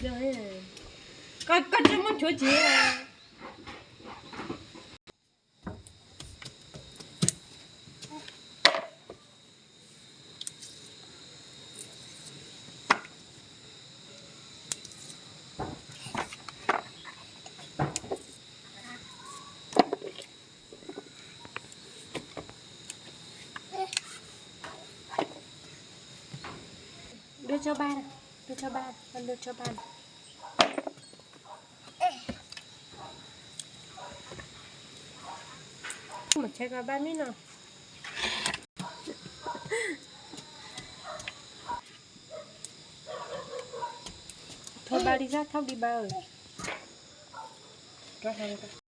Koj, koj tsis muab nchuav tsis. Đưa cho ba, đưa cho ba, con đưa cho ba. Một chai cà ba mít no. Thôi ba đi rác thóc đi ba ơi.